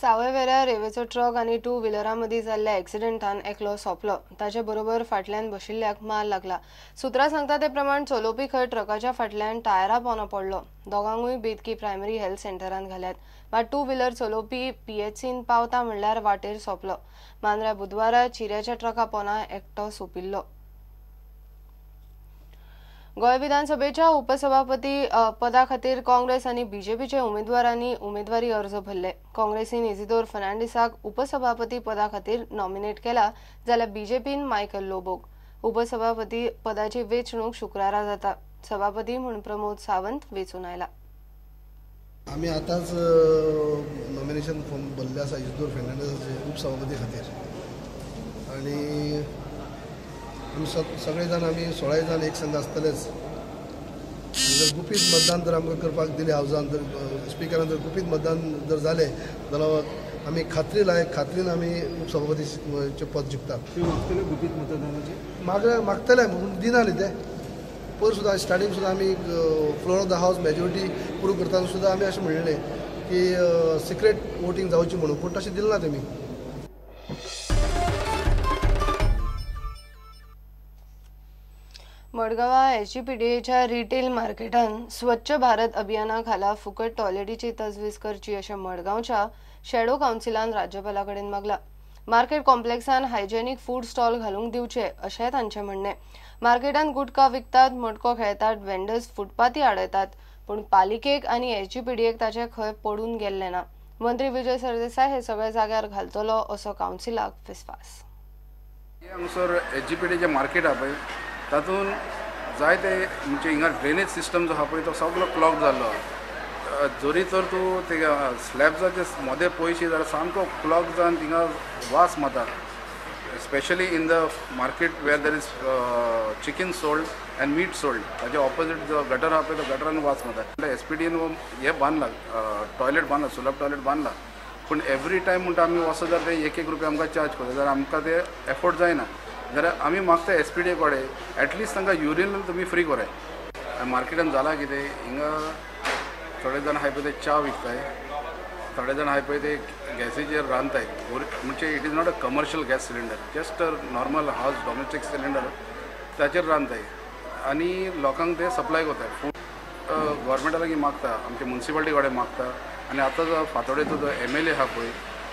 सावयवेऱ्या रेवेचो truck आनी two व्हिलरा मदीं जाल्ल्या एक्सिडेंटान एकलो सोंपलो. ताचे बरोबर फाटल्यान बशिल्ल्याक मार लागला. सुत्रां सांगता ते प्रमाण चलोवपी खंय ट्रकाच्या फाटल्यान टायरा पोंदा पडलो. दोगांकूय बेतकी प्रायमरी हेल्थ सेंटरान घाल्यात. मात टू व्हिलर चलोवपी पीएचसीन पावता म्हणल्यार वाटेर सोंपलो. मांद्र्या बुधवारा चिऱ्याच्या ट्रका पोंदा एकटो सोंपिल्लो. गोंय विधानसभेच्या उपसभापती पदा खातीर काँग्रेस आनी बीजेपीच्या उमेदवारांनी उमेदवारी अर्ज भरले. काँग्रेसीन इजिदोर फर्नांडीसाक उपसभापती पदा खातीर नॉमिनेट केला जाल्यार बीजेपीन मायकल लोबोक. उपसभापती पदाची वेंचणूक शुक्रारा जाता. सभापती म्हूण प्रमोद सावंत वेंचून आयला. आमी आतांच नॉमिनेशन फॉर्म भरले आसा इजिदोर फर्नांडीसाचे उपसभापती खातीर आनी आमी सगळे जाण आमी 16 जाण एक संघ आसतलेच. जर गुपीत मतदान जर आमकां करपाक दिलें हावजान, जर स्पिकरान जर गुपीत मतदान जर जालें जाल्यार आमी खात्री लायक खात्रीन आमी उपसभापतीचें पद जिखतात. गुपीत मतदानाचें मागतले म्हणून दिना न्ही ते. पयर सुद्दां स्टार्टींग सुद्दां आमी floor of the house majority prove करतना सुद्दां आमी अशें म्हणलें की सिक्रेट वोटींग जावची म्हणून, पूण तशें दिलें ना तेमी. मडगांवां एसजीपीडीएच्या रिटेल मार्केटान स्वच्छ भारत अभियाना खाला फुकट टॉयलेटीची तजवीज करची अशें मडगांवच्या शॅडो कावन्सिलान राज्यपाला कडेन मागला. मार्केट कॉम्प्लेक्सान हायजेनीक फूड स्टॉल घालूंक दिवचे अशें तांचें म्हणणें. मार्केटान गुटखा विकतात, मटको खेळतात, वेंडर्स फुटपाथी आडयतात, पूण पालिकेक आनी एसजीपीडीएक ताचें खंय पडून गेल्लें ना. मंत्री विजय सरदेसाय हे सगळे जाग्यार घालतलो असो कावन्सिलाक विस्वास. हांगासर एसजीपीडीचें मार्केट आहा पळय तातूंत जायते म्हणजे हिंगा ड्रेनेज सिस्टम जो आहा पळय तो सगलो क्लॉग जाल्लो आहा. जरी तर तूं थिंगा स्लॅब्साचे मोदें पळयशी जाल्यार सामको क्लॉग जावन थिंगा वास मारता. Specially in the market where there is chicken sold and meat sold, ताजे ऑपोजीट जो गटर आहा पळय तो गटरान वास मारता. एस पी डीन हें बांदलां, टॉयलेट बांदलां, सुलभ टॉयलेट बांदलां, पूण एवरी टायम म्हणटा आमी वचत जाल्यार ते 1-1 रुपया आमकां चार्ज करता, जाल्यार आमकां ते एफोर्ड जायना. जाल्यार आमी मागता एस पी डी कडेन एटलिस्ट तांकां युरिनल तुमी फ्री कराय. मार्केटान जालां कितें, हिंगा थोडे जाण आहाय पळय ते च्या विकताय, थोडे जाण आहाय पळय ते गॅसीचेर रांदताय. म्हणजे it is not a commercial gas cylinder, just a normal house domestic cylinder ताचेर रांदताय आनी लोकांक ते सप्लाय करताय. फूड गोवोरमेंटा लागीं मागता, आमचे मुन्सिपालिटी कडेन मागता. आनी आतां जो फातोडेचो जो एम एल ए आहा पळय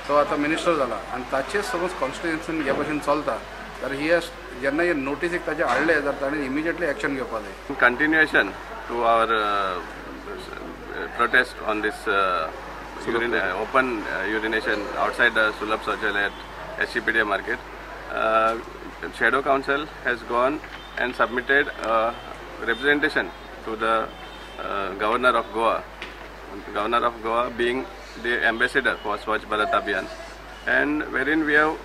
तो आतां मिनिस्टर जाला आनी ताचेच समज कॉन्स्टिट्युएन्सीन ह्या भशेन चलता जाल्यार ही जेन्ना हे नोटीसीक ताचे हाडले जाल्यार ताणें इमिजिएटली एक्शन घेवपाक जाय. Continuation to our protest on this open urination outside the Sulabh Shauchalaya at SGPDA market, Shadow Council has gone and submitted a representation to the Governor of Goa. Governor of Goa being the ambassador for Swachh Bharat Abhiyan, and wherein we have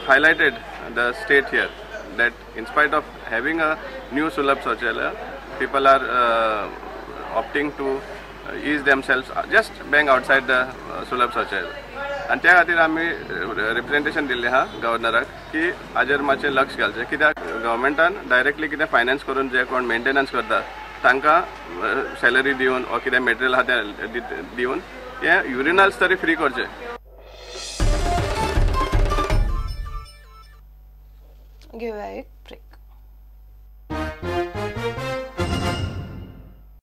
highlighted the state here that in spite of having a new Sulabh Shauchalaya, people are opting to ease themselves just bang outside the Sulabh Shauchalaya. आनी त्या खातीर आमी representation दिल्लें आहा गव्हर्नराक की हाजेर मातशें लक्ष घालचें, कित्याक गव्हर्मेंटान डायरेक्टली कितें फायनान्स करून जे कोण मेंटेनन्स करता तांकां सॅलरी दिवन वा कितें मटेरियल आहा तें दिवन हे युरिनल्स तरी फ्री करचे. घेवया एक ब्रेक.